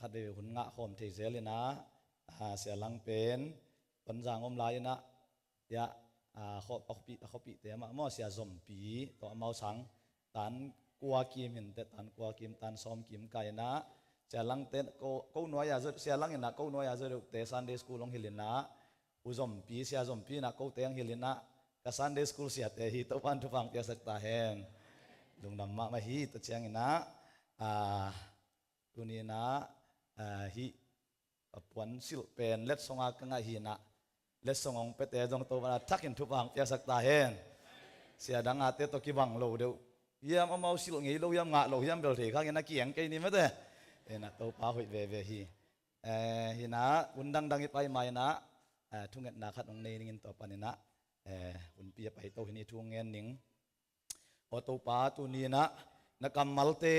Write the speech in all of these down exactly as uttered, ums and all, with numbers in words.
Khat veve hun ngah khawm thei zel inah, a, Sia Lang pen Tonzang om lai inah, ya, a, khuapi, a khuapihte amah maw, Sia Zompi tawh amau sang tan kua kim hinteh, tan kua kim, tan sawm kim kai inah, Sia Lang te ko, ko nuai-a zaw, Sia Lang inah ko nuai-a zaw deuhte Sunday school hong hilh inah, U Zompi, Sia Zompi inah kote ang hilh inah, ka Sunday school siate hi, Topa'n thupha piaksak ta hen. Lungdam mahmah hi. Tua ciang inah, a, tuni inah, a, hih a puan silh pen letsong a ka ngah hi inah, letsong hong piate zong Topa'n a thakin thupha piaksak ta hen. Sia dang ate tawh kibang lo deuh hiam, amau silh ngei lo hiam, ngah lo hiam bel thei khang inah kiang kei ni mate. Inah Topa hoih veve hi. Eh, hinah hun dangdang i pai ma inah, eh, thungetna khat hong nei ning in, tua pan inah, eh, hunpi a paito hi ni, thu hong ngen ning. Aw Topa, tuni inah na kammalte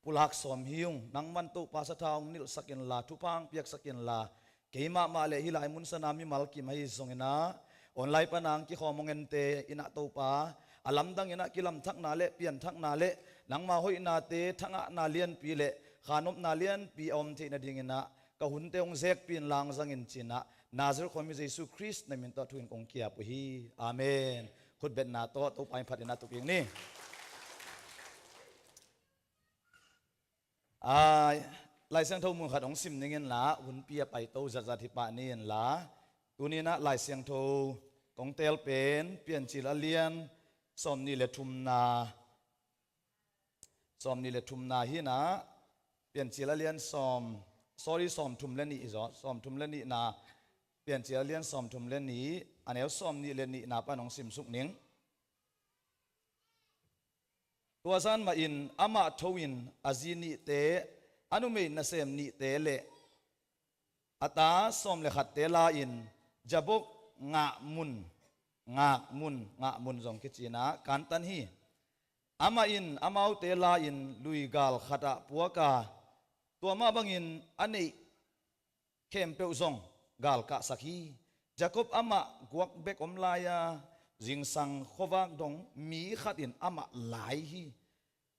pulak sawm hi ung. Nangman Topa sathau hong nilhsak inla, thupha hong piaksak inla, keimahmah le hih lai mun sana mimal kim ahi zong inah, online pana hong kikhawm hong ente inah Topa, a lamdang inah kilamthakna le pianthakna le nangma hoihnate, thangahna lianpi le khanopna lianpi a om theih nading inah ka hunte hong zekpih inla hong zang in ci inah, Nazareth khuami Jesu Khrist na min tawh thu in kong ki-ap uh hi. Amen. Khutbetna tawh Topa in phat inah tu kik ni. Ai, Lai Siangtho mun khat hong sim ning inla, hunpi a paito zatzat hi pah ni inla, tuni inah Lai Siangtho kong teel pen Piancil a lian sawmnih le thumna, sawmnih le thumna hi inah, Piancil a lian sawm, sorry, sawmthum le nih hi zaw, sawmthum le nihna, Piancil a lian sawmthum le nih, a neu sawmnih le nihna pan hong simsuk ning. Tua zan mahin amah tho in a zi nihte, a numei nasem nihte le a ta sawm le khatte la-in Jabbok ngakmun, ngakmun, ngakmun zong kici inah kantan hi. Amah in amaute la-in luigal khatah puak a, tua mah bangin a neih khempeuh zong galkahsak hi. Jakob amah guak bek om lai a, zingsang khuavak dong mi khat in amah lai hi.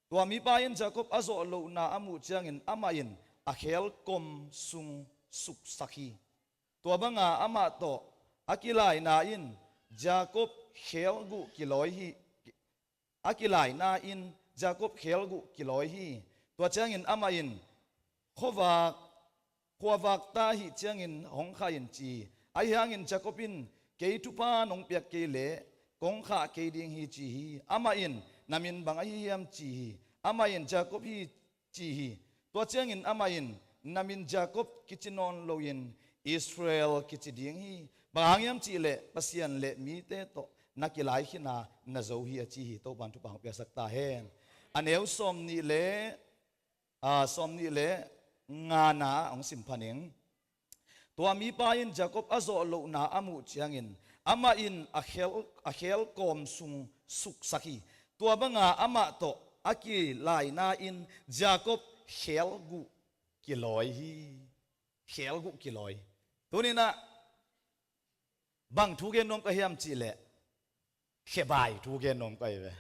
Tua mipa in Jakob a zawh lohna a muh ciangin amah in a kheelkom sung suksak hi. Tua banga amah tawh a kilaina in Jakob kheelguh kilawi hi. A kilaina in Jakob kheelguh kilawi hi. Tua ciangin amah in, khuavak, khuavak ta ahih ciangin hong khah in ci hi. Ahi hangin Jakob in, kei thupha nong piak kei leh kong khah kei ding hi ci hi. Amah in, na min bang ahi hiam ci hi. Amah in, Jakob hi ci hi. Tua ciangin amah in, na min Jakob kici nawn loin Israel kici ding hi. Bang hang hiam cihleh Pasian le mite tawh na kilai khin a na zo hi a ci hi. Topa'n thupha hong piaksak ta hen. A neu sawmnih le, a, sawmnih le ngana hong sim pha ning. Tua mipa in Jakob a zawh lohna a muh ciangin amah in a kheel, a kheelkom sung suksak hi. Tua banga amah tawh a kilaina in Jakob kheelguh kilawi hi. Kheelguh kilawi. Tuni inah bang thu gen nuam ka hiam cihleh, khebai thu gen nuam ka hi ve.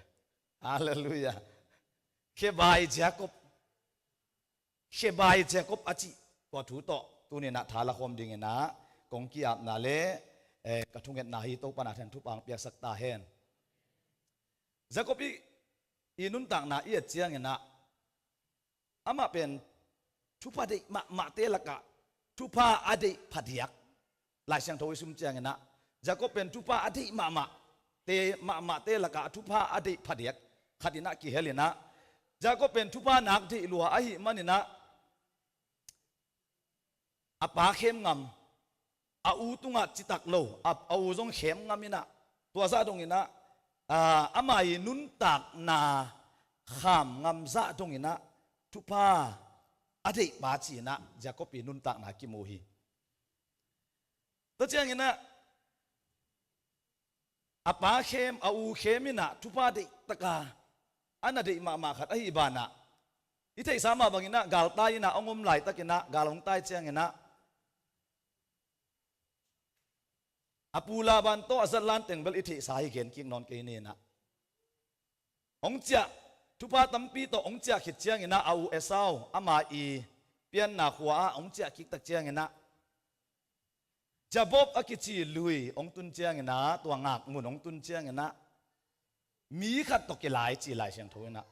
Halleluiah. Khebai Jakob. Khebai Jakob a cih tua thu tawh tuni inah tha la khawm ding inah kong ki-apna le, eh, ka thungetna hi. Topa'n a thakin thupha hong piaksak ta hen. Jakob i, i nuntakna i et ciang inah, amah pen thupha deih mahmahte lakah thupha a deih phadiak. Lai Siangtho i sim ciang inah Jakob pen thupha a deih mahmahte, mahmahte lakah thupha a deih phadiak khat inah kihel inah, Jakob pen thupha nak deih lua ahih man inah a pa khem ngam, a u tungah citak lo, a, a u zong khem ngam inah, tua zah dong inah, a, ama i nuntakna kham ngam zah dong inah thupha a deih pa ci inah Jakob i nuntakna kimu hi. Tua ciang inah a pa khem, a u khem inah thupha deih taka a na deih mahmah khat ahi banah, i theihsa mah bang inah galtai inah hong om laitak inah, gal hong tai ciang inah a pu Laban tawh a zat lanteng bel i theihsa hi, gen kik nawn kei ni inah. Hong ciah, thupha tampi tawh hong ciah khit ciang inah a u Esau, ama i pianna khua ah hong ciah kik tak ciangin ah, Jabob a kici lui hong tun ciangin ah, tua ngak mun hong tun ciangin ah, mi khat tawh kilai ci Lai Siangtho in ah.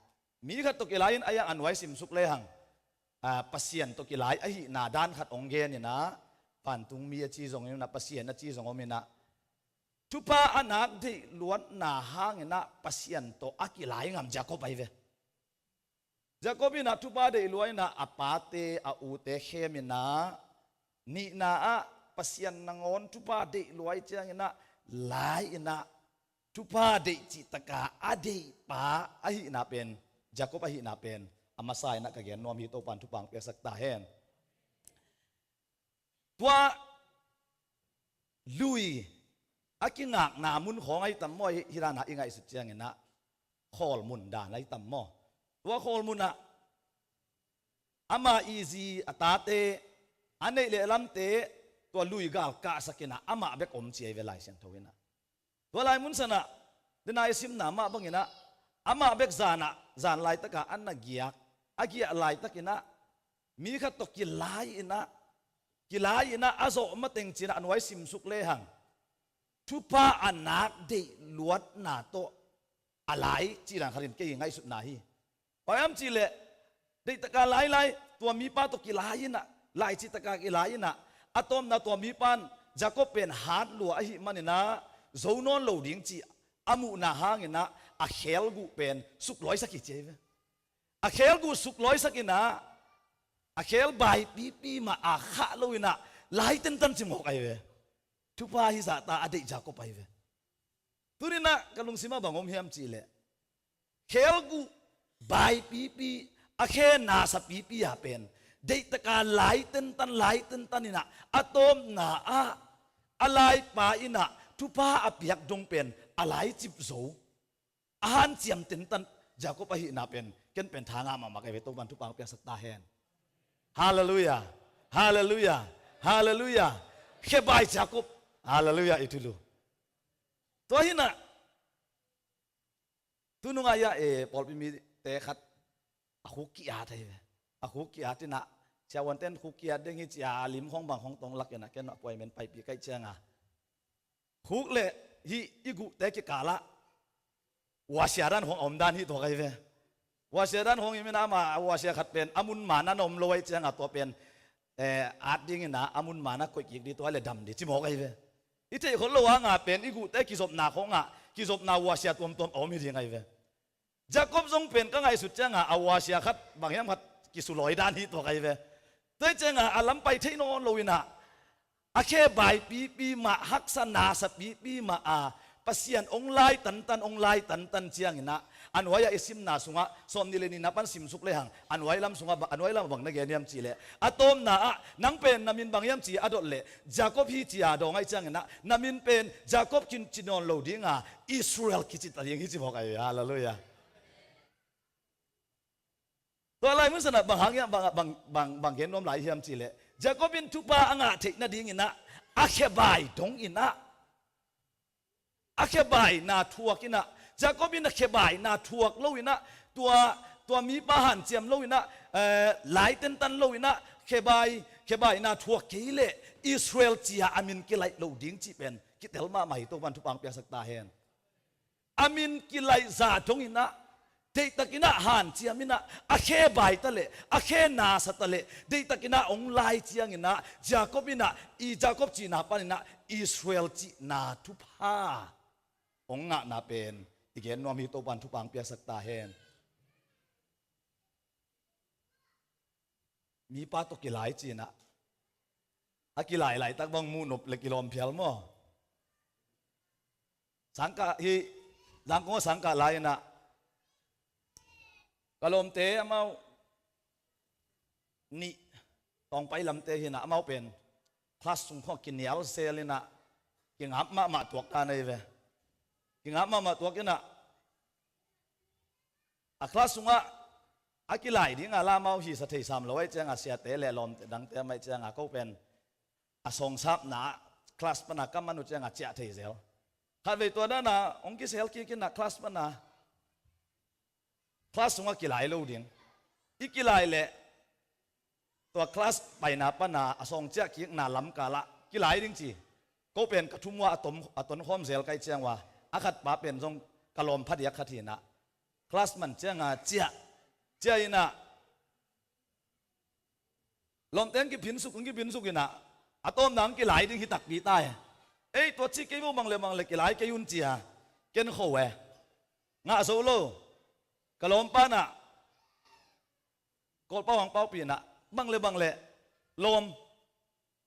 Mi khat tawh kilai in a, a nuai simsuk lehang, ah, Pasian tawh kilai ahihna dan khat hong gen in ah, vantungmi a ci zong in ah, Pasian a ci zong om in ah, thupha a nak deih luatna hangin ah Pasian tawh a kilai ngam Jacob ahi ve. Jacob in ah thupha deih lua in ah a pate, a ute khem in ah, nihna ah Pasian nangawn thupha deih lua i ciangin ah, lai in ah thupha deih cih taka a deihpa ahihna pen, Jacob ahihna pen a masa in ah ka gen nuam hi. Topa'n thupha hong piaksak ta hen. Tua lui a kingakna mun khawng ahi tam maw, hih dan ah i ngaihsut ciangin ah, khawl mun dan ahi tam maw? Tua khawl mun ah ama i zi, a tate, a neih le a lamte, tua lui gal kahsak in ah amah bek om ci ahi ve Lai Siangtho in ah. Tua lai mun san ah, dena i simna mah bangin ah, amah bek zan ah, zan laitak ah a na giak, a giah laitakin ah, mi khat tawh kilai in ah, kilai in ah a zawh mateng cin ah a nuai simsuk lehang, thupha a nak deih luatna tawh a lai cih dan khat in kei ngaihsutna hi. Bang hiam cih leh, deih taka lailai, tua mipa tawh kilai in ah, lai cih taka kilai in ah, a tawpna tua mipa'n Jacob pen hat lua ahih manin ah, zo nawn lo ding cih a muhna hangin ah, a kheguh pen suklawisak hi ci ahi ve. A kheguh suklawisak in ah, a khel baipipi mah a khah lo in ah, lai tentan ci mawk ahi ve. Thupha hi zahta a deih Jacob ahi ve. Tuni in ah ka lungsim ah bang om hiam cih leh, kheguh baipipi, a khe nasapipi a pen, deih taka lai tentan, lai tentan in ah, a tawpna ah, a laipa in ah thupha a piak dong pen a lai cip zo, a hanciam tentan Jacob ahihna pen, ken pen tha ngah mahmah ka hi ve. Topa'n thupha hong piaksak ta hen. Halleluiah. Halleluiah. Halleluiah. Khebai Jacob. Halleluiah, i thulu. Tua hi in ah, tunung ah, eh, pawlpi mite khat a khuk ki-at ahi ve. A khuk ki-at in ah, siavuante'n khuk ki-at ding hi ci a, a lim khawng bang khawng tawng lak in ah, ken appointment paipih ka hih ciang a, khuk le hih i guhte kikal ah, uasia dan khawng a om dan hi tua ka hi ve. Uasia dan khawng hi in ah, amah uasia khat pen a mun man ah na om lo ahih ciang a, tua pen, eh, at ding in ah, a mun man ah koih kik ding, tua le dam ding ci mawk ahi ve. I theih khol lo hang a pen, i guhte kizopna khawng ah, kizopna uasia tuamtuam a om hi ding ahi ve. Jacob zong pen ka ngaihsut ciang a, a uasia khat, bang hiam khat kisulawi dan hi tua ka hi ve. Tua hi ciang a, a lam pai thei nawn lo in ah, a khe baipipi mah, haksa nasapipi mah a, Pasian hong lai tantan, hong lai tantan ciangin ah, a nuai ah i simna sungah, sawmnih le nihna pan simsuk lehang, a nuai lam sungah ba-, a nuai lam ah bang na gen hiam cih leh, a tawpna ah, nang pen na min bang hiam ci a dot leh, Jacob hi ci a dawng ahih ciangin ah, na min pen Jacob kici nawn lo ding a, Israel kici ta ding hi ci mawk ahi ve. Halleluiah. Tua lai mun san ah bang hang hiam, bang, bang, bang, bang gen nuam lai hiam cih leh, Jacob in thupha a ngah theih nadingin ah, a khebai dong in ah, a khebaina thuak in ah, Jacob in a khebaina thuak lo in ah, tua, tua mipa hanciam lo in ah, eh, lai tentan lo in ah, khebai, khebaina thuak kei leh Israel ci a a min kilaih lo ding cih pen kitel mahmah hi. Topa'n thupha hong piaksak ta hen. A min kilaih zah dong in ah, deihtak in ah hanciam in ah, a khe bai ta leh, a khe nasa ta leh, deihtak in ah hong lai ciangin ah, Jacob in ah, i Jacob cihna pan in ah, Israel cihna thupha hong ngahna pen i gen nuam hi. Topa'n thupha hong piaksak ta hen. Mipa tawh kilai ci in ah, a kilai laitak bang muh nop le kilawm phial maw? Sangkah hi, Zangkong sangkah lai in ah, ka lawmte amau nih, Tawngpai lamte hi in ah, amau pen class sung khawng kinial zel in ah, kingap mahmah tuak dan ahi ve. Kingap mahmah tuak in ah, a class sungah a kilai ding a la amau hisa thei sam lo ahih ciang a, siate le lawmte dangte amah ahih ciang a, ko pen a sawngsapna ah class pan a ka man uh ciang a ciah thei zel. Khatvei tua dan a hong kisel kik in ah, class pan a, class sungah kilai lo ding. I kilai leh tua class paina pana a sawng ciah kikna lamkalah kilai ding ci. Ko pen ka thum ua a tom, a tonkhawm zel kai ciang ua, a khat pa pen zong ka lawm phadiak khat hinah, class man cianga ciah, ciah inah lawmte ang kiphinsuk, ang kiphinsuk inah a tawpna ang kilai ding hi takpi ta e. Ei, tua ci kei bo, bang le bang le kilai kei un cia ken kho e. Ngah zo lo. Ka lawmpa nah Kawlpau hang paupi nah bang le bang le lawm,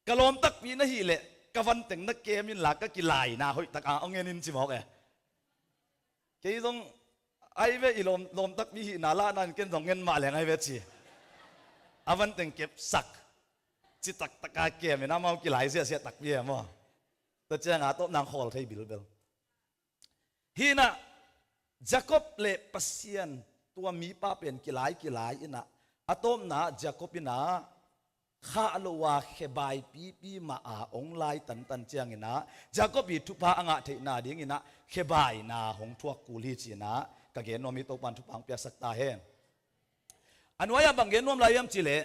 ka lawm takpi na hih leh ka vanteng na kem inla ka kilaina hoih taka hong en in ci mawk e. Kei zong ai ve, i lawm, lawm takpi hihna lahna in ken zong ngen mah leng ai ve ci. A vanteng kepsak ci taktaka kem in amau kilai ziahziah takpi e maw. Tua cianga a tawpna ang khawl thei bilbel. Hinah Jacob le Pasian, tua mipa pen kilai kilai inah a tawpna Jacob inah khah lo a khebai pipi mah a hong lai tantan cianginah Jacob i thupha a ngah theihna dinginah khebaina hong thuak kul hi cinah ka gen nuam hi. Topan thupha hong piaksak ta hen. A nuai-ah bang gen nuam lai hiam cileh,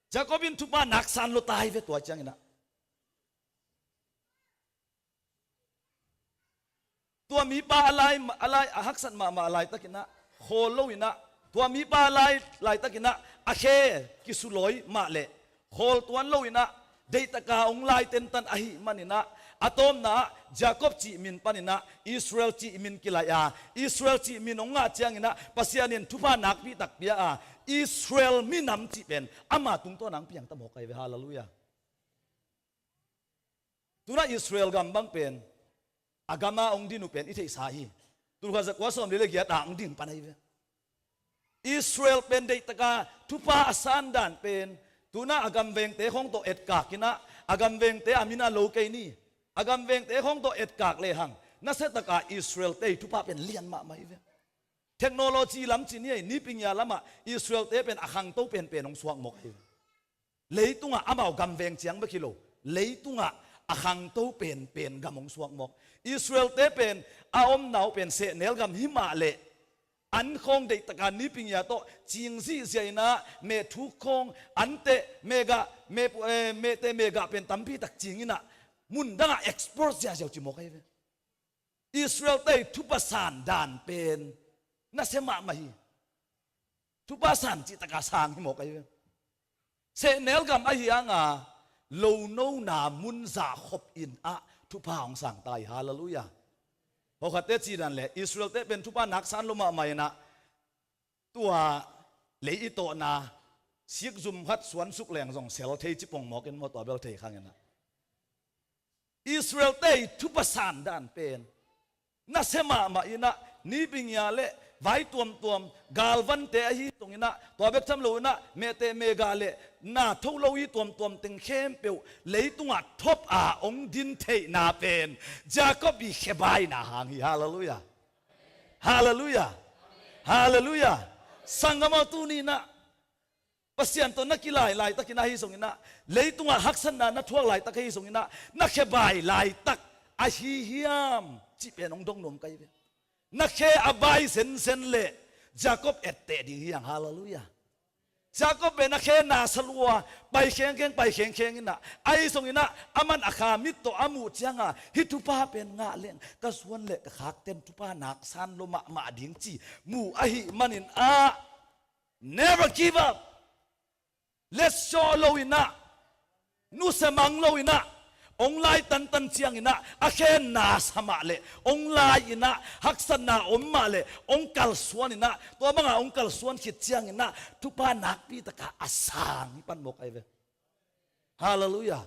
Jacob in thupha naksan lo ta hi ve tua cianginah. Tua mipa a lai, a lai, a haksat mahmah a laitakinah khawl loinah, tua mipa a lai, laitakinah a khe kisulawi mah leh khawl tuan loinah deihtaka hong lai tentan ahih maninah, a tawpna-ah Jacob cih min paninah Israel cih min kilaih a, Israel cih min hong ngah cianginah Pasian in thupha nakpi tak pia a, Israel minam cih pen ama tungtawn ang piang ta mawk ahi ve. Halleluiah. Tunah Israel gam bang pen a gama hong din uh pen i theihsa hi. Tulkhat zakua sawmli le giat a hong ding pan ahi ve. Israel pen deihtaka thupha a san dan pen tunah a gamvengte khawng tawh etkak inah, a gamvengte a minah lo kei ni, a gamvengte khawng tawh etkak lehang nasiataka Israel te i thupha pen lian mahmah hi ve. Technology lam ci ni ei, nipingia lamah Israel te pen a khangto penpen hong suak mawk ahi ve. Leitungah amau gamveng ciang bek hi lo, leitungah a khangto penpen gam hong suak mawk. Israel te pen a omna uh pen sehnel gam hi mah leh an khawng deihtaka nipingia tawh cing zihziah inah mehthuk khawng an teh mehgah, meh, eh, mehteh mehgah pen tampi tak cing inah mun dangah export ziahziah uh ci mawk ahi ve. Israel te i thupha san dan pen nasia mahmah hi. Thupha san cihtaka sang hi mawk ahi ve. Sehnel gam ahi hanga lonona mun zahkhop inah thupha hong sang ta hi. Halleluiah. Hawkhatte cih dan le Israel te pen thupha naksan lo mahmah inah tua lei i tawhna sikzum khat suansuk leng zong sel thei ci pong mawk in maw, tua bel thei khang inah. Israel te i thupha san dan pen nasia mahmah inah nipingia le vai tuamtuam, galvante ahi zonginah, tua bek tham loinah mehteh mehgah le na tho lo i tuamtuam teng khempeuh leitungah thop a hong din theihna pen Jacob i khebaina hang hi. Halleluiah. Halleluiah. Halleluiah. Sanggam aw, tuninah Pasian tawh na kilai laitak inah ahi zonginah, leitungah haksatna na thuak laitak ahi zonginah, na khe bai laitak ahi hiam cih pen hong dong nuam ka hi ve. Na khe a bai zenzen leh Jacob etteh ding hi hang. Halleluiah. Jacob pen a khe na sa lua, pai khengkheng, pai khengkheng inah, ahi zonginah aman a kha mit tawh a muh cianga hih thupha pen ngah leng ka suan le ka khakten thupha naksan lo mahmah ding ci muh ahih manin ah, never give up. Letsawh loinah, nusia mang loinah, hong lai tantan cianginah, a khenna sa mah leh hong lai inah, haksatna om mah leh hong kalsuan inah, tua bangah hong kalsuan khit cianginah thupha nakpi takah a sang hi pan mawk ahi ve. Halleluiah.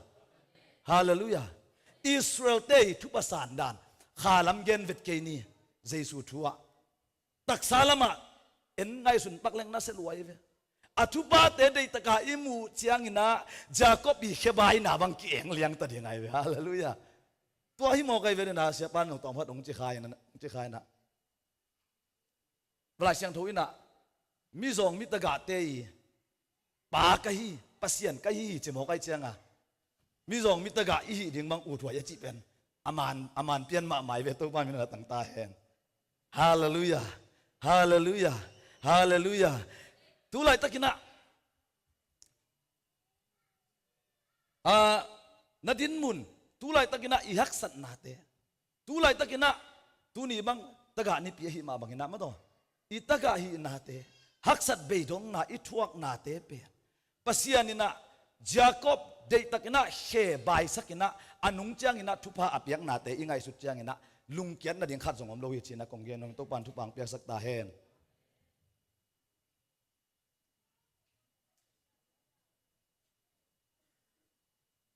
Halleluiah. Israel te i thupha san dan kha lam gen vet kei ni. Jesu thu ah taksa lamah en ngaihsun pak leng nasia lua hi ve. A thuphate deihtaka i muh cianginah Jacob i khebaina bang ki-eng liang ta ding ahi ve. Halleluiah. Tua hi mawk ahi ve. Nina siapa nungtawm khat hong ci kha inah, hong ci kha inah, Lai Siangtho inah mizawng mitagahte i pa ka hi, Pasian ka hi hi ci mawk ahi cianga, mizawng mitagah i hih ding bang uthuai a cih pen a man, a man pian mahmah hi ve. Topa min a tang ta hen. Halleluiah. Halleluiah. Halleluiah. Tu laitakinah Ah, na dinmun, tu laitakinah i haksatnate, tu laitakinah tuni bang tagah nipi ahih mah banginah mataw, i tagah hihnate, haksat beidongna i thuaknate pen Pasian inah Jacob deihtakinah khe baisakinah a nung cianginah thupha a piaknate i ngaihsut cianginah lungkiat nading khat zong om lo hi cinah kong gen nuam. Topan thupha hong piaksak ta hen.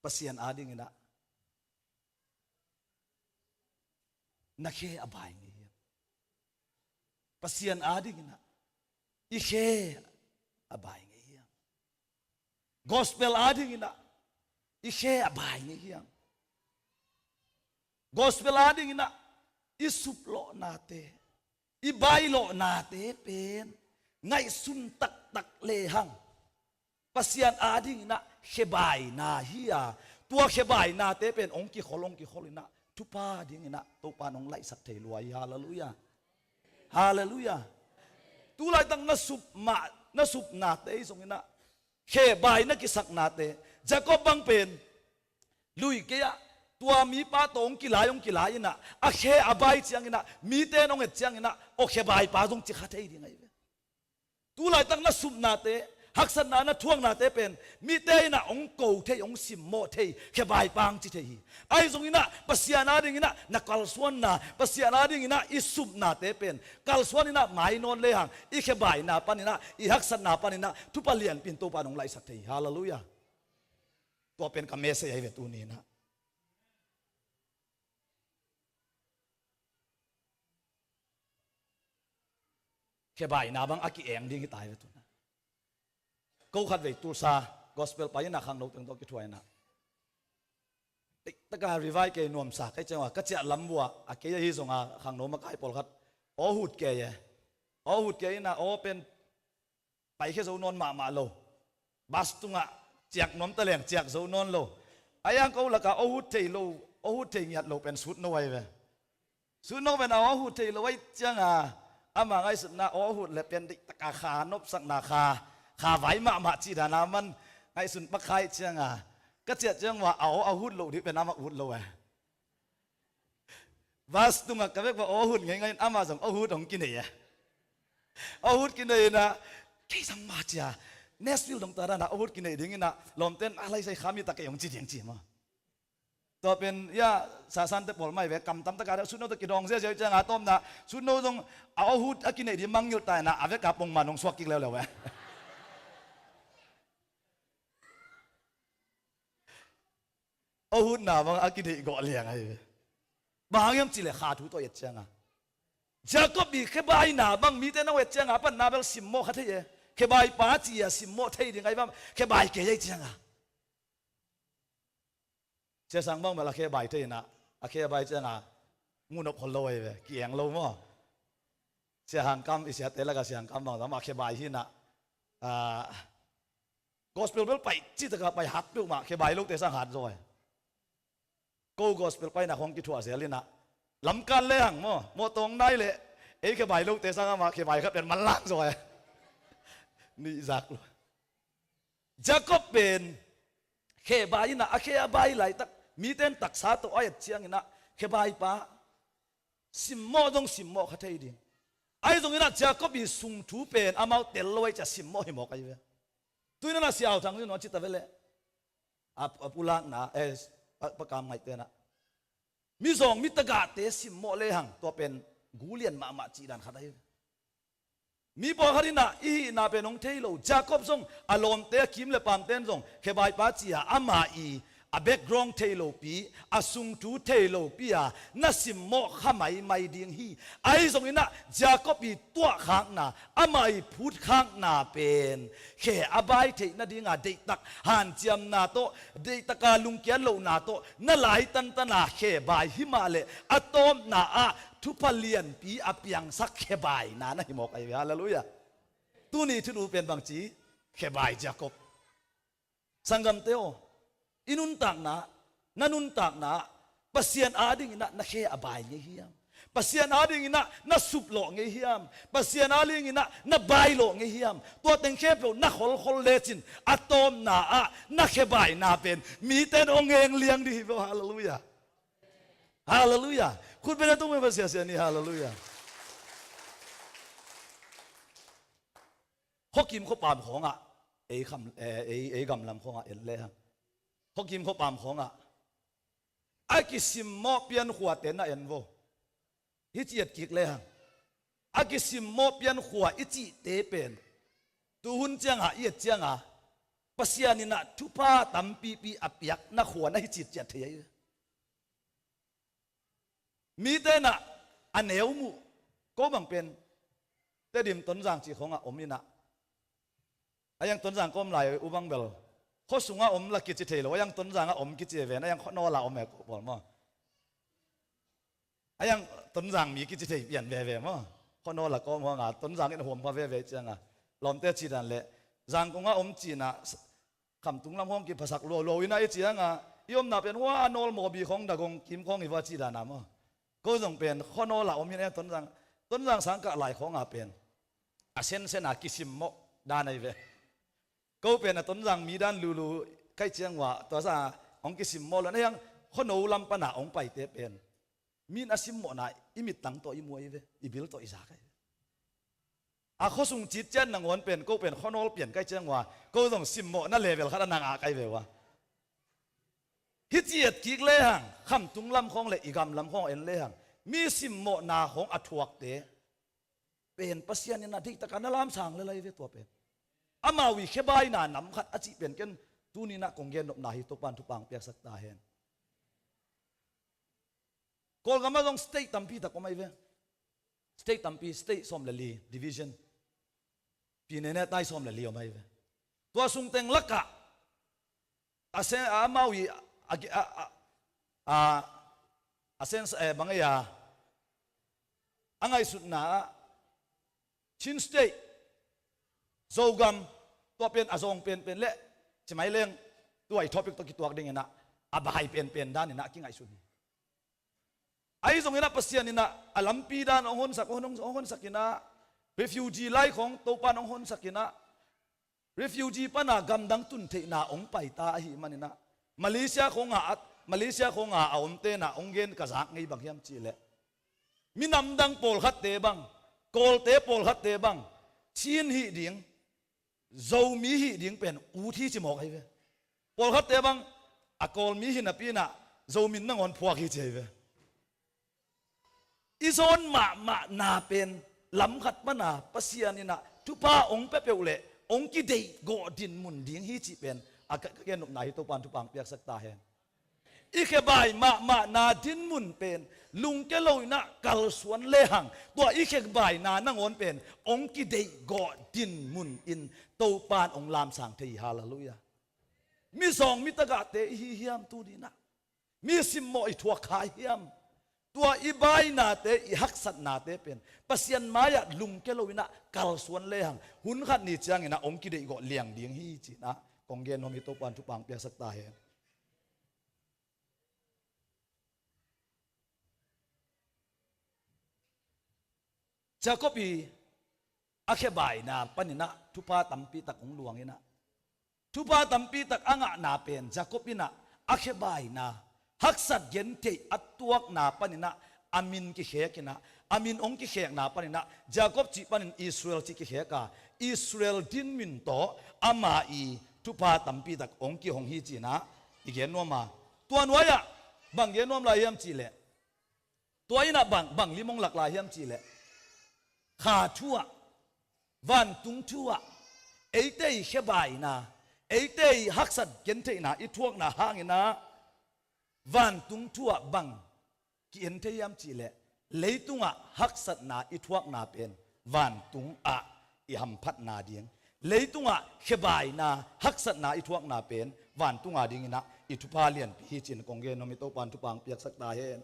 Pasian adinginah na khe a bai ngei hiam? Pasian adinginah i khe a bai ngei hiam? Gospel adinginah i khe a bai ngei hiam? Gospel adinginah i suplawhnate, i bailawhnate pen ngaihsun taktak lehang Pasian adinginah khebaina hi a, tua khebainate pen hong kikhol, hong kikholinah thupha dinginah Topan hong laihsak thei lua hi. Halleluiah. Halleluiah. Tu laitak na sup mah, na supnate hi zonginah khebai na kisaknate, Jacob bang pen lui kei ah tua mipa tawh hong kilai, hong kilai inah a khe a bai cianginah mite in hong et cianginah aw khe baipa zong ci kha thei ding ahi ve. Tu laitak na supnate, haksatna na thuaknate pen mite inah hong ko thei, hong simmawh thei, khe baipa hong ci thei hi. Ahi zonginah Pasian adinginah na kalsuanna, Pasian adinginah i supnate pen kalsuaninah mai nawn lehang i khe baina paninah, i haksatna paninah thupha lianpi in Topan hong laihsak thei hi. Halleluiah. Tua pen ka message ahi ve tuninah. Khebaina bang a ki-eng ding hi ta hi ve tunah. Ko khatvei Tulsa gospel pai inah khangno teng tawh kithuah inah, taka revive kei nuamsa kei ciangah ka ciah lam vuah a kei ahi zonga khangno makai pawlkhat aw hut kei e. Aw hut kei inah aw pen paikhia zo nawn mahmah lo. Bus tungah ciak nuam taleng ciak zo nawn lo. A iang ko lakah aw hut thei lo, aw hut thei ngiat lo pen sut no ahi ve. Sut no pen aw hut thei lo ahi cianga ama ngaihsutna aw hut le pen deihtaka kha nopsakna kha, kha vai mahmah cih dana man ngaihsun pakkhai cianga ka ciah ciang ua aw a hut loh dih pen amah hut lo e. Bus tungah ka vek va aw hut ngeingai in amah zong aw hut hong kinei e. Aw hut kinei inah kei zang ma cia Nashville dong ta dana aw hut kinei dinginah lawmten a laisai kha mi ta kei hong ci ding ci maw. Tua pen ia sasante pawl mai ve kamtam taka sut no ta kidawng ziazia uh cianga tawmna sut no zong a aw hut a kinei ding mangngilh ta inah a veka pongman hong suak kik leuleu e. Aw hutna bang a kideih gawh liang ahi ve. Bang hang hiam cihleh kha thu tawh i et cianga Jacob i khebaina bang mite na et cianga a panna bel simmawh kha thei e. Khebaipa ci a simmawh thei ding ahi bang khebai kei ahi cianga Sia Sang bang bel a khebai thei inah a khebai cianga muhnop khol lo ahi ve, ki-eng lo maw? Sia Hang Kam i siate laka Sia Hang Kam bang zong amah khebai hi inah, ah, gospel bel pai cih taka pai hat peuhmah khebai lote sang hat zaw e. Ko gospel paina khong kithuah zel inah lamkan le hang maw mawhtawng nai leh ei khebai lote sang amah khebai khat pen manlang zaw e. Nih zak lo. Jacob pen khebai inah a khe a bai laitak mite in taksa tawh a et cianginah khebaipa simmawh zong simmawh kha thei ding. Ahi zonginah Jacob i sung thu pen amau tel lo ahi cia simmawh hi mawk ahi ve. Tuinanah Sia Au Thang zin a cita veleh a, a pulakna, eh, pa, pakam ngaihte inah mizawng mitagahte simmawh lehang tua pen gulian mahmah cihdan khat ahi ve. Mi pawlkhat inah i hihna pen hong thei lo. Jacob zong a lawmte a kim le pamte in zong khebaipa ci-a ama i a background thei lopi, a sungthu thei lopi a na simmawh kha maimai ding hi. Ahi zonginah Jacob i tuahkhakna, ama i phutkhakna pen khe a bai theih nadinga deihtak hanciamna tawh, deihtaka lungkiat lohna tawh na laitantana khe bai hi mah leh a tawpna ah thupha lianpi a piangsak khebaina na hi mawk ahi ve. Halleluiah. Tuni thulu pen bangci khebai Jacob. Sanggamte aw, i nuntakna, na nuntakna Pasian adinginah na khe a bai ngei hiam? Pasian adingin ah na suplawh ngei hiam? Pasian adingin ah na bailawh ngei hiam? Tua teng khempeuh na kholkhol lecin a tawpna ah na khebaina pen mite in hong eng liang ding hi ve. Halleluiah. Halleluiah. Khut beng a tung beng Pasian sian hi. Halleluiah. Khuakim khuapam khawngah ei, kham, eh, ei, ei gamlam khawngah en lehang, khuakim khuapam khawngah a kisimmawh piankhuate na en vo. Hih ci et kik lehang, a kisimmawh piankhua i cihte pen tuhun ciangah i et cianga Pasian in ah thupha tampipi a piakna khua na hi citciat thei ahi. Mite in ah a neu muh, ko bang pen Tedim Tonzang cih khawngah om in ah, a yang Tonzang ka om lai uh bang bel khuasungah om la kici thei lo, a yang Tonzangah om kici e ven, a yang khuanawl ah om e ko pawl maw? A yang Tonzang mi kici thei pian veve maw? Khuanawl ah ka om hanga Tonzang in huam kha veve cianga lawmte ci dan leh Zangkong ah om cina Khamtung lam hong kiphasak lualuau ina i cianga i omna pen hua a nawl mawbi khong dagong kim khong i va ci dana maw? Ko zong pen khuanawl ah om hi na Tonzang, Tonzang sangkah lai khonga pen a sensen a kisimmawh dan ahi ve. Ko pen a Tonzang mi dan lulu kai ciang ua tua sa hong kisimmawh lo na hiang khuano lam pana hong paite pen min a simmawhna i mittang tawh i muai ve, i bil tawh i zak ahi ve. A khuasung citciat nangawn pen ko pen khuanawl pian kai ciang ua ko zong simmawhna level khat a nang a kai ve ua. Hih ci et kik lehang Khamtung lam khawng le i gam lam khawng en lehang mi simmawhna khawng a thuakte pen Pasian in a deihtakah na lamsang lelai ve tua pen. Amau i khebaina nam khat a cih pen ken tuninah kong gennopna hi Topan thupang piaksak ta hen. Kawlgamah zong state tampi tak om ahi ve. State tampi, state sawm le li, division. Pi nene tai sawm le li om ahi ve. Tua sungteng lakah a sen, a amau i a, a, a, a, a sen, eh, bang ei a a ngaihsutna ah Chin State, Zogam, tua pen a zawng penpen le cimai leng tua i topic tawh kituak dinginah a bai penpen daninah a kingaihsun hi. Ahi zonginah Pasian inah a lampi dan hong honsak, hong, hong honsak inah refugee lai khong Topan hong honsak inah refugee pana gamdang tun theihna hong paita ahi maninah Malaysia khonga a, Malaysia khonga a omtenah hong gen ka zak ngei bang hiam cihleh minamdang pawlkhatte bang, Kawlte pawlkhatte bang Chin hih ding, Zomi hih ding pen ut hi ci mawk ahi ve. Pawlkhatte bang a Kawlmi hi napinah Zomin nangawn phuak hi ci ahi ve. I zawn mahmahna pen lamkhat pana Pasian inah thupha hong pia peuh leh hong kideih gawh dinmun ding hi cih pen a ka, ka gennopna hi Topan thupha hong piaksak ta hen. I khebai mahmahna dinmun pen lungke lo inah kalsuan lehang tua i khebaina nangawn pen hong kideih gawh dinmun in Topan hong lamsang thei hi. Halleluiah. Mi zawng mi tagahte i hi hiam tuninah? Mi simmawh i thuak kha hiam? Tua i bainate, i haksatnate pen Pasian mai-ah lungke lo inah kalsuan lehang hun khat ni cianginah hong kideih gawh liang ding hi cinah kong gen nuam hi. Topan thupha hong piaksak ta hen. Jacob i a khebaina paninah thupha tampi tak hong luang inah thupha tampi tak a ngahna pen Jacob inah a khebaina haksat gentheih a tuakna paninah a min kikhek inah a min hong kikhekna paninah Jacob cih panin Israel cih kikhek a Israel dinmun tawh ama i thupha tampi tak hong kihong hi cinah i gen nuam a, tua nuai-ah bang gen nuam lai hiam cihleh tua inah bang, bang lim hong lak lai hiam cihleh kha thu-ah, vantung thu-ah eite i khebaina, eite i haksat gentheihna i thuakna hanginah vantung thu-ah bang ki-en thei hiam cihleh leitungah haksatna i thuakna pen vantungah i hamphatna ding, leitungah khebaina haksatna i thuakna pen vantunga dinginah i thupha lianpi hi cin kong gen nuam hi. Topan thupha hong piaksak ta hen.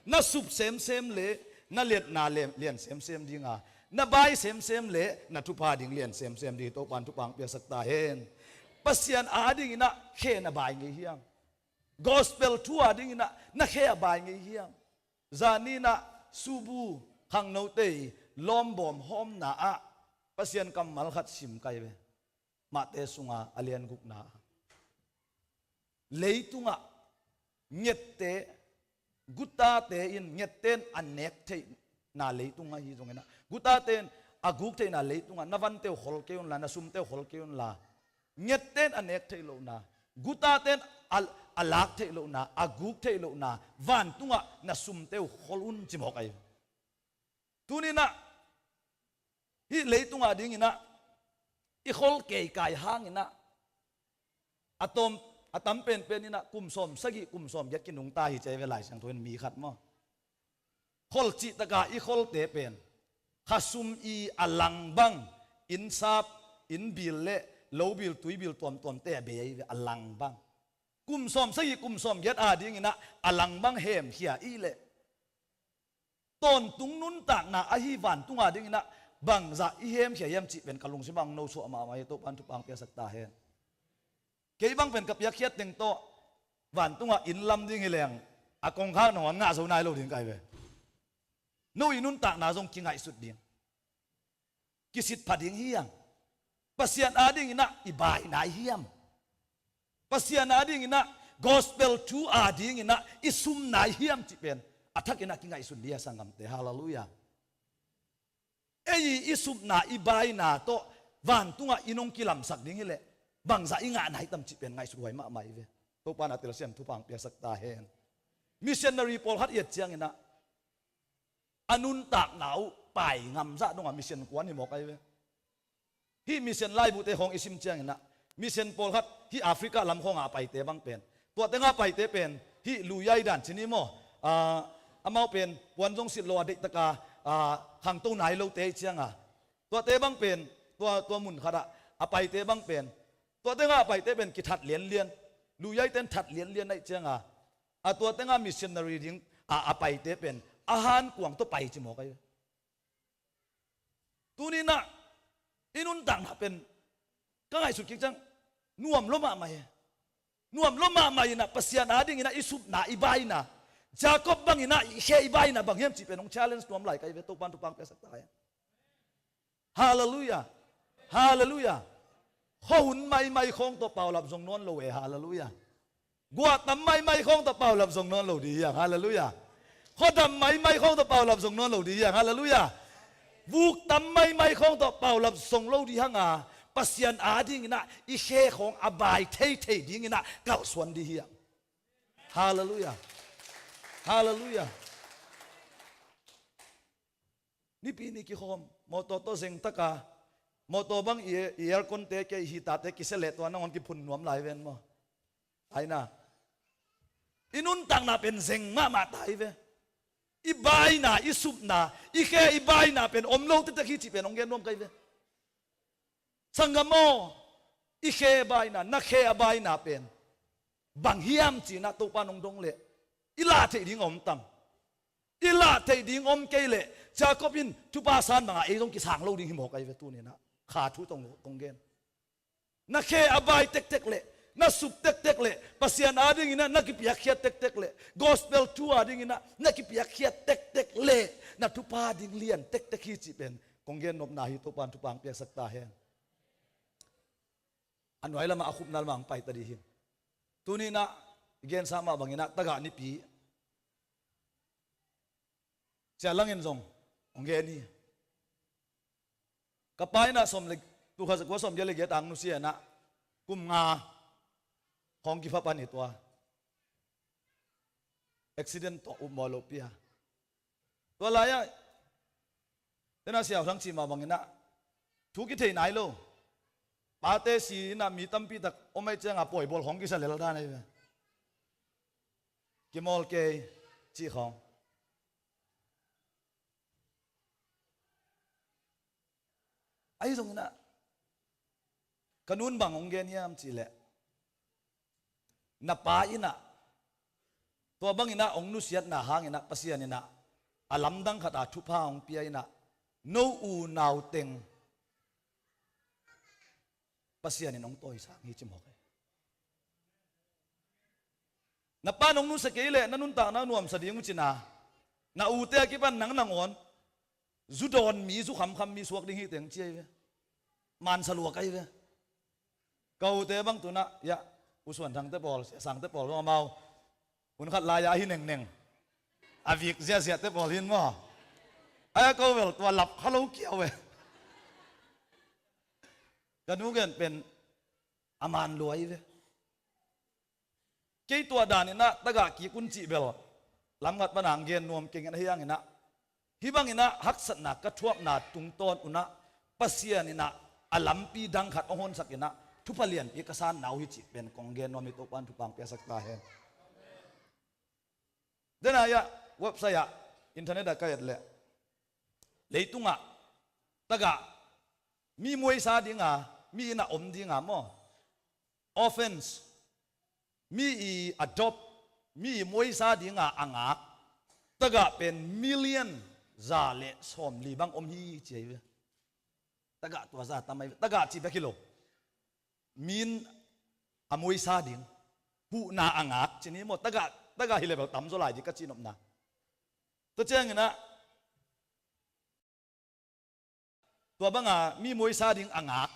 Na sup semsem le na liatna lian semsem dinga na bai semsem le na thupha ding lian semsem ding hi. Topan thupha hong piaksak ta hen. Pasian adinginah khe na bai ngei hiam? Gospel thu adinginah na khe a bai ngei hiam? Zaninah Subu khangnote i lawmbawm hawmna ah Pasian kammal khat sim kai ve. Mate sunga a lian gukna ah leitungah ngette, gutate in, ngette in a nek theihna leitung ahi zongin ah, gutate in a guk theihna leitungah na vante uh khol kei unla, na sumte uh khol kei unla, ngette in a nek theih lohna, gutate in a, a lak theih lohna, a guk theih lohna vantungah na sumte uh khol un ci mawk ahi. Tuninah hih leitung adinginah i khol keikai hanginah a tawm, a tam penpen inah kum sawm sagih, kum sawm giat kinungta hi ci a hi ve Lai Siangtho in mi khat maw. Khol cihtaka i kholte pen khasum i a lang bang, innsap, innbil le lobil, tuibil tuamtuamte a bei ahi ve, a lang bang. Kum sawm sagih, kum sawm giat adinginah a lang bang hemkhia i leh tawntung nuntakna ahi vantung adinginah bangzah i hemkhia hiam cih pen ka lungsimah hong nosuah mahmah hi. Topan thupha hong piaksak ta hen. Kei bang pen ka piakkhiat teng tawh vantungah inn lam ding hi leng a kongkhak nangawn ngah zo nai lo ding kai ve. No i nuntakna zong kingaihsut ding, kisitpha ding hiam? Pasian adinginah i bai nai hiam? Pasian adinginah gospel thu adinginah i sum nai hiam cih pen a thakinah kingaihsun ding a sanggamte. Halleluiah. Ei i supna i baina tawh vantungah i nong kilamsak ding hileh bangzah i ngah nai tam cih pen ngaihsut huai mahmah i ve. Topa na telsiam thupha hong piaksak ta hen. Missionary pawlkhat i et cianginah a nuntakna uh pai ngamzah dongah mission kuan hi mawk ahi ve. Hih mission laibuhte khawng i sim cianginah mission pawlkhat hih Africa lam khawngah a paite bang pen, tuate ngah a paite pen hih luyai dan cini maw, ah, amau pen puan zong silh lo a deihtaka, ah, khangto nai lote ih cianga tuate bang pen tua, tua mun khatah a paite bang pen, tuate ngah a paite pen kithat lianlian, luyaite in that lianlian aih cianga a tuate ngah missionary ding a, a paite pen a hankuang tawh pai ci mawk ahi. Tuninah i nuntakna pen ka ngaihsut kik ciang nuam lo mahmah hi. Nuam lo mahmah inah Pasian adinginah i supna i baina, Jacob banginah i khe i baina bang hiam cih pen hong challenge nuam lai ka hi ve. Topan thupha hong piaksak ta hen. Halleluiah. Halleluiah. Khuahun maimai khawng tawh paulap zong nawn lo e. Halleluiah. Guah tam maimai khawng tawh paulap zong nawn lo ding hiang. Halleluiah. Khuadam maimai khawng tawh paulap zong nawn lo ding hiang. Halleluiah. Vuk tam maimai khawng tawh paulap zong lo ding hanga Pasian adinginah i khe khawng a bai theithei dinginah kalsuan ding hiang. Halleluiah. Halleluiah. Nipi ni kikhawm mawtaw tawh zengtaka mawtaw bang i, i airconte kei hitate kisia leh tua nangawn kiphun nuam lai ven maw? Aina i nuntakna pen zeng mahmah ta hi ve. I baina, i supna, i khe i baina pen om lo tektek hi cih pen hong gen nuam ka hi ve. Sanggam aw, i khe a baina, na khe a baina pen bang hiam cinah Topa nong dong leh i lah theih ding a om tam? I lah theih ding om kei leh Jacob in thupha san banga ei zong kisang lo ding hi mawk ahi ve. Tuninah kha thu tong, tong gen. Na khe a bai tektek leh, na sup tektek leh, Pasian adinginah na kipiakkhiat tektek leh, gospel thu adinginah na kipiakkhiat tektek leh na thupha ding lian tektek hi cih pen kong gen nopna hi. Topan thupha hong piaksak ta hen. A nuai lamah a khupna lamah hong pai ta dih hi. Tuninah i gensa mah banginah tagah nipi cia langin zong hong gen hi. Ka pa inah sawm le, tul khat za kua sawm giat le giat a hong nusia inah kum nga khawng kipha pan hi tua. Accident tawh upmaw lopi a. Tua lai-ah tena Sia U Thang cih mah banginah thu kithei nai lo. Pate si inah mi tampi tak om aih cianga pawibawl khawng kisa lel dan ahi ve. Kimawl kei cih khawng. Ahi zonginah ka nun bang hong gen hiam cihleh, na pa inah tua banginah hong nusiatna hanginah Pasian inah a lamdang khata thupha hong pia inah no unau teng Pasian in hong tawisang hi ci mawk hi. Na pa nong nusia kei leh na nuntakna nuamsa ding uh cina. Na ute a kipan nang nangawn zu dawn mi, zu khamkham mi suak ding hi teng ci ahi ve. Mansa luak ahi ve. Ka ute bang tunah, ya, U Suan Thangte pawl, Sia Sangte pawl zong amau hun khat lai-a ahi nengneng, a vik ziahziahte pawl hin maw. Ai, a ko bel tua lap kha lo kiau e. Ka nu gen pen a man lua ahi ve. Kei tua dan inah tagah kik un cih bel lamngat pan hong gen nuam keng in, ahi hanginah hih banginah haksatna ka thuakna tungtawn unah Pasian inah a lampi dang khat hong honsak inah thupha lianpi ka sanna uh hi cih pen kong gen nuam hi. Topa'n thupha hong piaksak ta hen. Denah, ya, website ah, internet ah ka et leh leitungah tagah mi muaisa dinga, mi inah om dinga maw, orphans, mi i adopt, mi i muaisa dinga a ngak tagah pen million za le sawmli bang om hi ci ahi ve. Tagah tua za tam ahi ve. Tagah cih bek hi lo, mi in a muaisa ding, huhna a ngak ci ni maw, tagah, tagah hi le bel tam zaw lai ding ka cihnopna. Tua cianginah tua banga mi muaisa ding a ngak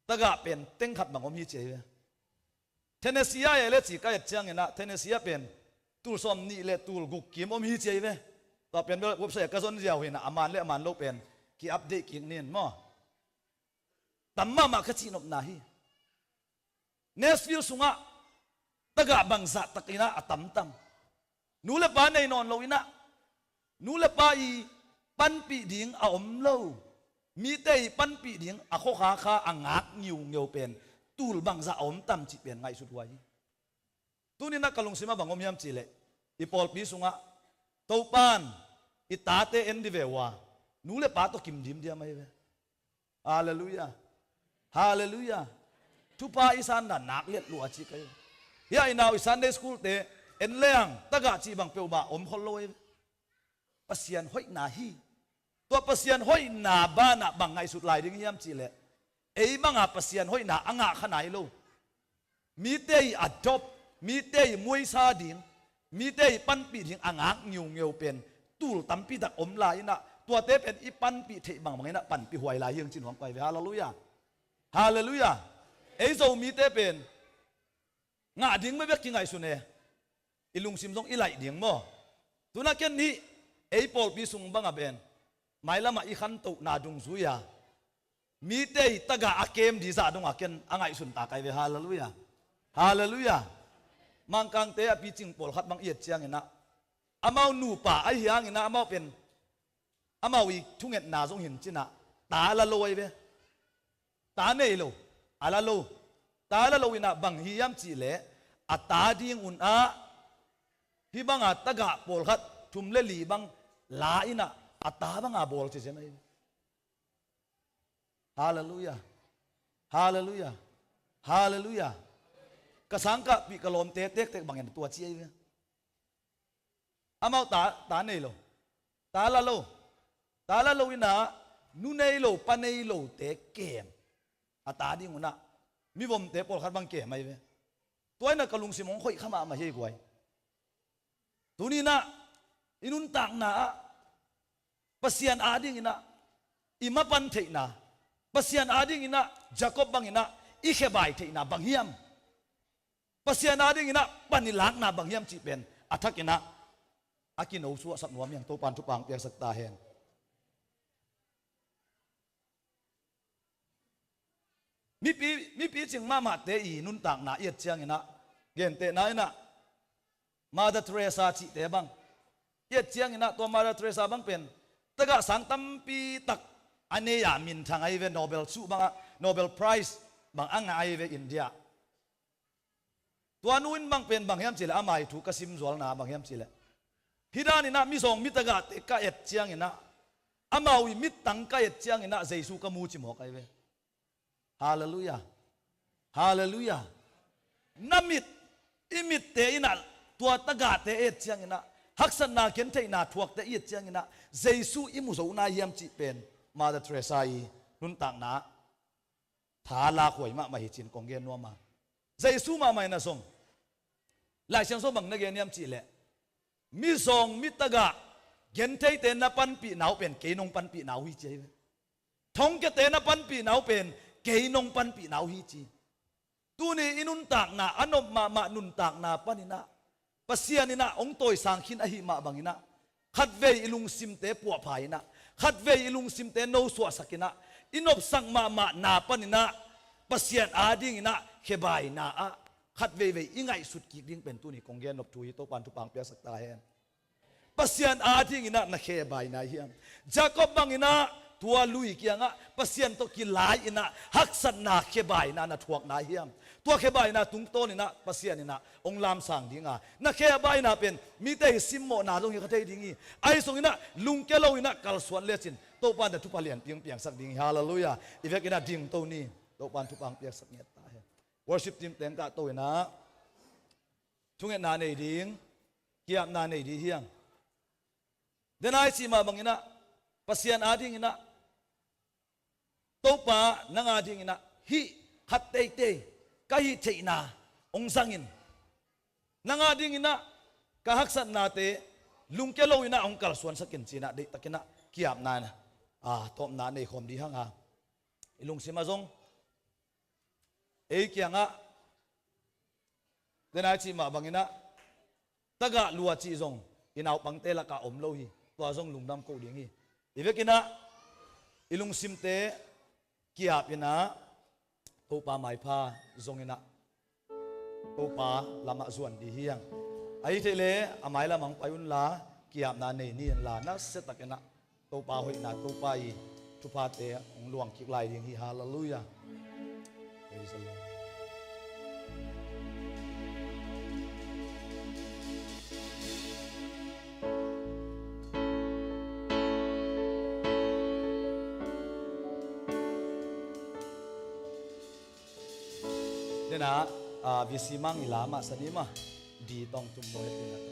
tagah pen teng khat bang om hi ci ahi ve. Tennessee ah e le ci ka et cianginah Tennessee ah pen tul sawmnih le tul guk kim om hi ci ahi ve. Tua pen bel website ah ka zon ziau hinah a man le a man lo pen ki-update kik nin maw. Tam mahmah ka cihnopna hi. Nashville sungah tagah bangzah takinah a tamtam. Nu le pa nei nawn lo inah, nu le pa i panpih ding a om lo, mite i panpih ding a khuakha kha a ngak ngiungeu pen tul bangzah a om tam cih pen ngaihsut huai hi. Tuninah ka lungsimah bang om hiam cihleh, i pawlpi sungah Topa'n i tate en dih ve uh a, nu le pa tawh kim dimdiam ahi ve. Halleluiah. Halleluiah. Thupha i sanna nak liat lua ci ka hi. Hiah i nau i Sunday school te en leng tagah cih bang peuhmah om khol lo ahi. Pasian hoihna hi. Tua Pasian hoihna banah bang ngaihsut lai ding hiam cihleh, ei banga Pasian hoihna a ngah kha nai lo, mite i adopt, mite i muaisa ding, mite i panpih ding a ngak ngiungeu pen tul tampi tak om lai inah, tuate pen i panpih theih bangbang inah panpih huai lai hi hang ci nuam ka hi ve. Halleluiah. Halleluiah. Ei Zomite pen ngah ding bekbek kingaihsun e, i lungsim zong i laih ding maw. Tunah ken hih ei pawlpi sung banga pen mailamah i khantohna dungzui-a mite i tagah a kem ding zah dongah ken a ngaihsun ta ka hi ve. Halleluiah. Halleluiah. Mangkangte a picing pawlkhat bang i et cianginah amau nupa ahi hanginah amau pen amau i thungetna zong hi cinah ta la lo ahi ve. Ta nei lo, a la lo. Ta la lo inah bang hi hiam cihleh, a ta ding unah hih banga tagah pawlkhat thum le li bang la inah a ta banga bawl cician ahi ve. Halleluiah. Halleluiah. Halleluiah. Ka sangkahpih ka lawmte tektek bangin tua ci ahi ve. Amau ta, ta nei lo, ta la lo. Ta la lo inah nu nei lo pa nei lote kem. A ta ding unah mivomte pawlkhat bang kem ahi ve. Tua inah ka lungsim hong khoih kha mahmah hi guai. Tuninah i nuntakna ah Pasian adinginah i mapan theihna, Pasian adinginah Jacob banginah i khebai theihna bang hiam? Pasian adinginah pan i lakna bang hiam cih pen a thakinah a kino suahsak nuam hi hang. Topa'n thupha hong piaksak ta hen. Mipi, mipi cing mahmahte i nuntakna i et cianginah, gentehna inah Mother Teresa cihte bang i et cianginah, tua Mother Teresa bang pen tagah sang tampi tak a nei-a minthang ahi ve. Nobel suh bangah, Nobel Prize bang a ngah ahi ve India. Tua nu in bang pen bang hiam cihleh, ama i thu ka sim zualna bang hiam cihleh, hih daninah mizawng mi tagahte ka et cianginah, amau i mittang ka et cianginah Jesu ka mu ci mawk ahi ve. Halleluiah. Halleluiah. Na mit, i mitte inah tua tagahte et cianginah, haksatna gentheihna thuakte i et cianginah Jesu i mu zo nai hiam cih pen Mother Teresa i nuntakna tha lakhuai mahmah hi cin kong gen nuam a. Jesu mahmah inah zong, Lai Siangtho bang na gen hiam cihleh, mizawng mi tagah gentheite na panpihna uh pen kei nong panpihna uh hi ci ahi ve. Thongkiate na panpihna uh pen kei nong panpihna uh hi ci. Tuni i nuntakna, a nop mahmah nuntakna paninah Pasian inah hong tawisang khin ahih mah banginah khatvei i lungsimte puahpha inah, khatvei i lungsimte nosuahsak inah, i nopsak mahmah na paninah Pasian adinginah khebaina ah khatveivei i ngaihsut kik ding pen tuni kong gen nop thu hi. Topan thupha hong piaksak ta hen. Pasian adinginah na khebaina hiam? Jacob banginah tua lui kiangah Pasian tawh kilai inah haksatna khebaina na thuakna hiam? Tua khebaina tungtawninah Pasian inah hong lamsang dinga na khebaina pen mite hi simmawhna zong hi kha thei ding hi. Ahi zonginah lungkia loinah kalsuan lecin Topa na thupha lianpi hong piangsak ding hi. Halleluiah. I vekinah dingto ni. Topan thupha hong piaksak ngiat ta hen. Worship team teng kahto inah thungetna nei ding, kiapna nei ding hiang. Denai cih mah banginah Pasian adinginah Topa nang adinginah hih khat teitei ka hih theihna hong zangin, nang adinginah ka haksatnate lungkia loinah hong kalsuansakin cinah deihtakinah kiapna na, a, tawpna nei khawm ding hanga i lungsimah zong ei kiangah denai cih mah banginah tagah lua cih zong i naupangte lakah om lo hi. Tua zong lungdam koh ding hi. I vekinah i lungsimte kiap inah Topa maipha zonginah Topa lamah zuan ding hiang. Ahi theih leh a mailamah hong pai unla kiapna nei ni inla nasiatakinah Topa hoihna, Topa i thuphate hong luang kik lai ding hi. Halleluiah. Praise the Lord. Denah, ah, V C mang i la mah sa ni mah di tawng tum bawl hi.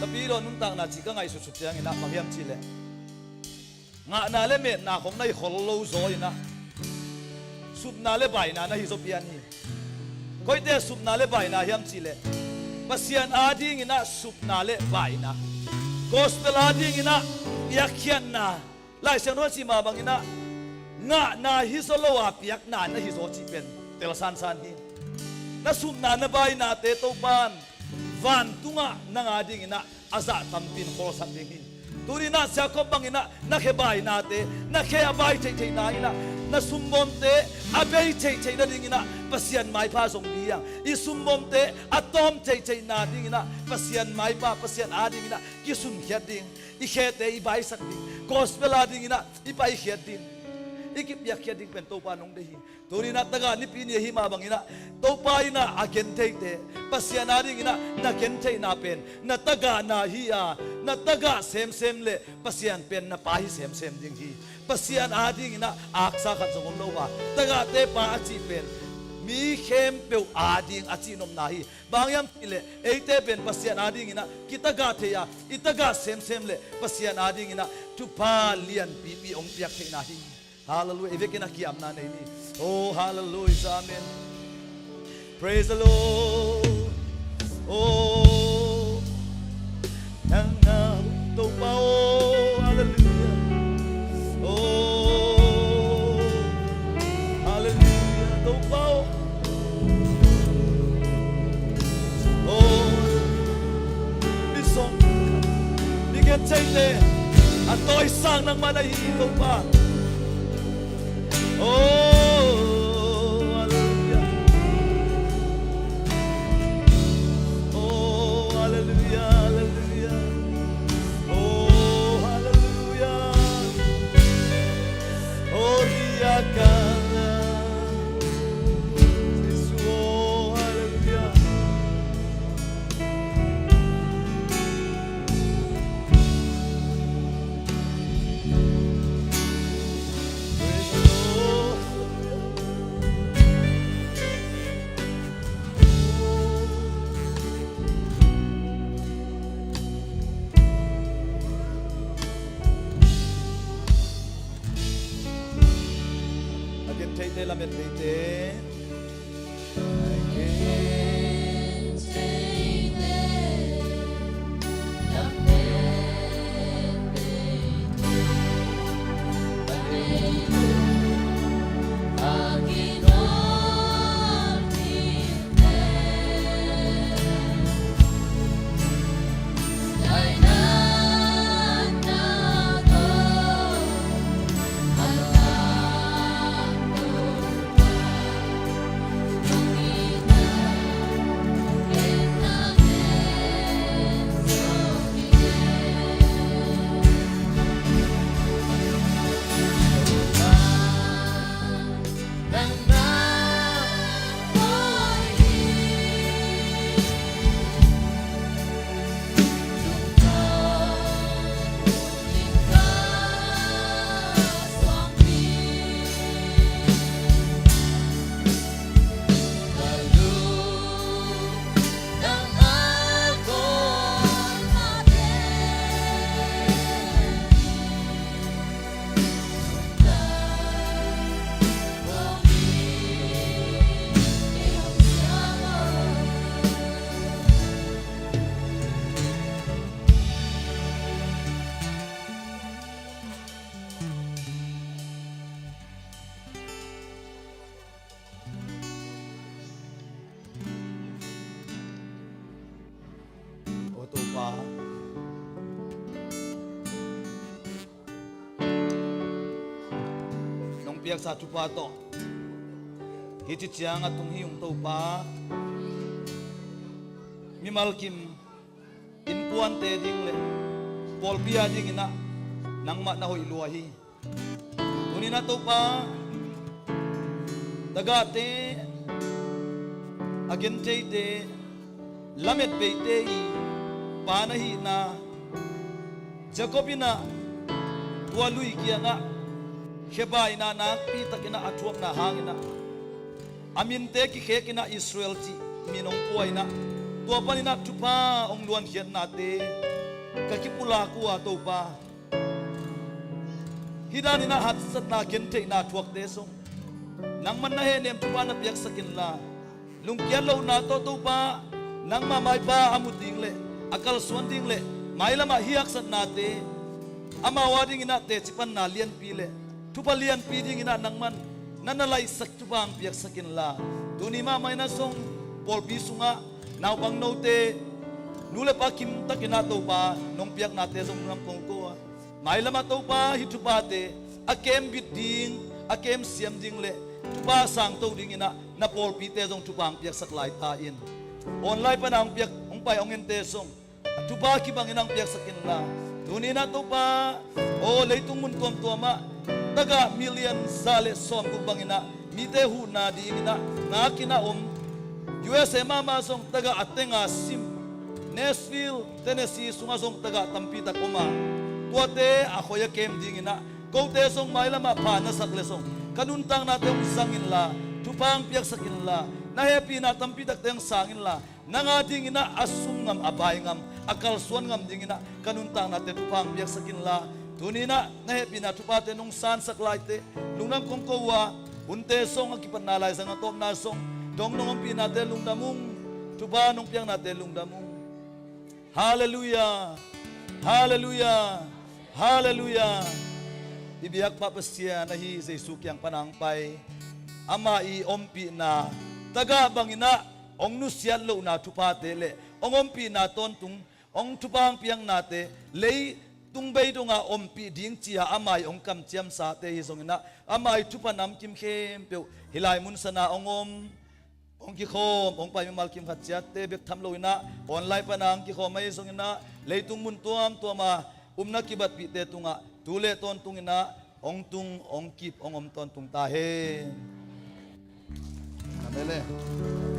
Tapidaw nuntakna cih ka ngaihsutsut cianginah bang hiam cihleh, ngahna le metna khong na hi khol lo zaw inah, supna le baina na hi zaw pian hi. Koite supna le baina hiam cihleh, Pasian adinginah supna le baina, gospel adinginah piakkhiatna, Lai Siangtho a cih mah banginah ngahna hi zaw lo a piakna na hi zaw cih pen tel sansan hi. Na supna na bainate Topan vantungah nang adinginah a zah tampin kholsak ding hi. Tuninah Jacob banginah na khe bainate, na khe a bai theihtheihna inah, na sumbawmte a bei theihtheih nadinginah Pasian maipha zong ding hi hang. I sumbawmte a tawm theihtheihna dinginah Pasian maipha, Pasian adinginah kisunkhiat ding. I khete i baisak ding, gospel adinginah i paikhiat ding, i kipiakkhiat ding pen Topa nong deih hi. Tuninah tagah nipi ni ahi mah banginah Topa inah a gentheite, Pasian adinginah na gentheihna pen na tagahna hi a, na tagah semsem le Pasian pen na pa hi semsem ding hi. Pasian adinginah aksa khat zong om lo a, tagahte pa a cih pen mi khempeuh ading a cihnopna hi. Bang hiam cihleh eite pen Pasian adinginah kitagah thei a, i tagah semsem le Pasian adinginah thupha lianpipi hong piak theihna hi. Halleluiah. I vekin a kiamna nei ni. Oh, halleluiah. Amen. Praise the Lord. Oh, nang na Topa, oh, halleluiah. Oh, halleluiah, Topa, oh. Oh, mi song, mi gentheite a tawisang nangmah na hi, Topa. Oh, halleluiah. Oh, halleluiah, halleluiah. Oh, halleluiah. Oh, riakana. Jesu, oh, halleluiah. Praise the Lord. A gentheite, lamettheite. Aw Topa, nong piaksa thupha tawh hih ci ciang a tung hi ung Topa. Mimal kim innkuante ding le pawlpi a dinginah nangmah na hoih lua hi. Tuninah Topa, tagahte, a gentheite, lametbeite i pa na hihna, Jacob inah tua lui kiangah khebaina nakpitakinah a thuakna hanginah A minte kikhek inah Israel cih min hong pua inah, tua pan inah thupha hong luankhiatnate ka kipulak uh a Topa, hih dan inah haksatna gentheihna thuakte zong nangman na hehnem thupha na piaksak inla, lungkiat lohna tawh Topa, nangma maipha a mu ding le a kalsuan ding le mailamah hih haksatnate amau a ding inah teci panna lianpi le thupha lianpi ding inah nangman na na laihsak thupha hong piaksak inla, tuni mahmah inah zong pawlpi sungah naupang note, nu le pa kimtak inah Topa nong piaknate zong nang kong ko a, mailamah Topa hih thuphate a kembit ding, a kemsiam ding le thupha sangto ding inah na pawlpite zong thupha hong piaksak lai ta in. Online pana hong piak, hong pai hong ente zong a thupha kibang inah hong piaksak inla, tuni inah Topa, aw leitung mun tuamtuamah tagah million za le sawmguk bang inah mite huhna ding inah ngak inah om, U S A mahmah zong tagah a tenga sim, Nashville, Tennessee sungah zong tagah tampi tak om a, tuate a khoi a kem ding inah kote zong mailamah pha na sak le zong ka nuntaknate hong zang inla, thupha hong piaksak inla, na hehpihna tampi takte hong sang inla, nang a ding inah a sum ngam a bai ngam a kalsuan ngam ding inah ka nuntaknate thupha hong piaksak inla, tuni inah na hehpihna thuphate nong sansak laite lungdam kong ko uh a, hunte zong a kipatna laizang a tawpna zong dong nong ompihnate lungdam ung, thupha nong piaknate lungdam ung. Halleluiah. Halleluiah. Halleluiah. I biakpa Pasian ahi Jesu kiang pana hong pai, ama i ompihna tagah bang inah hong nusiat lohna thuphate le hong ompihna tawntung hong thupha hong piaknate, leitung bei dongah ompih ding ci-a ama i hong kamciamsate hi zong inah ama i thupha namkim khempeuh hih lai mun sana hong om, hong kikhawm, hong pai mimal kim khat ciatte bek tham lo inah online pana hong kikhawm ahi zong inah leitung mun tuamtuama upna kibatpihte tungah tu le tawntung inah hong tung, hong kip, hong om tawntung ta hen. Amen le.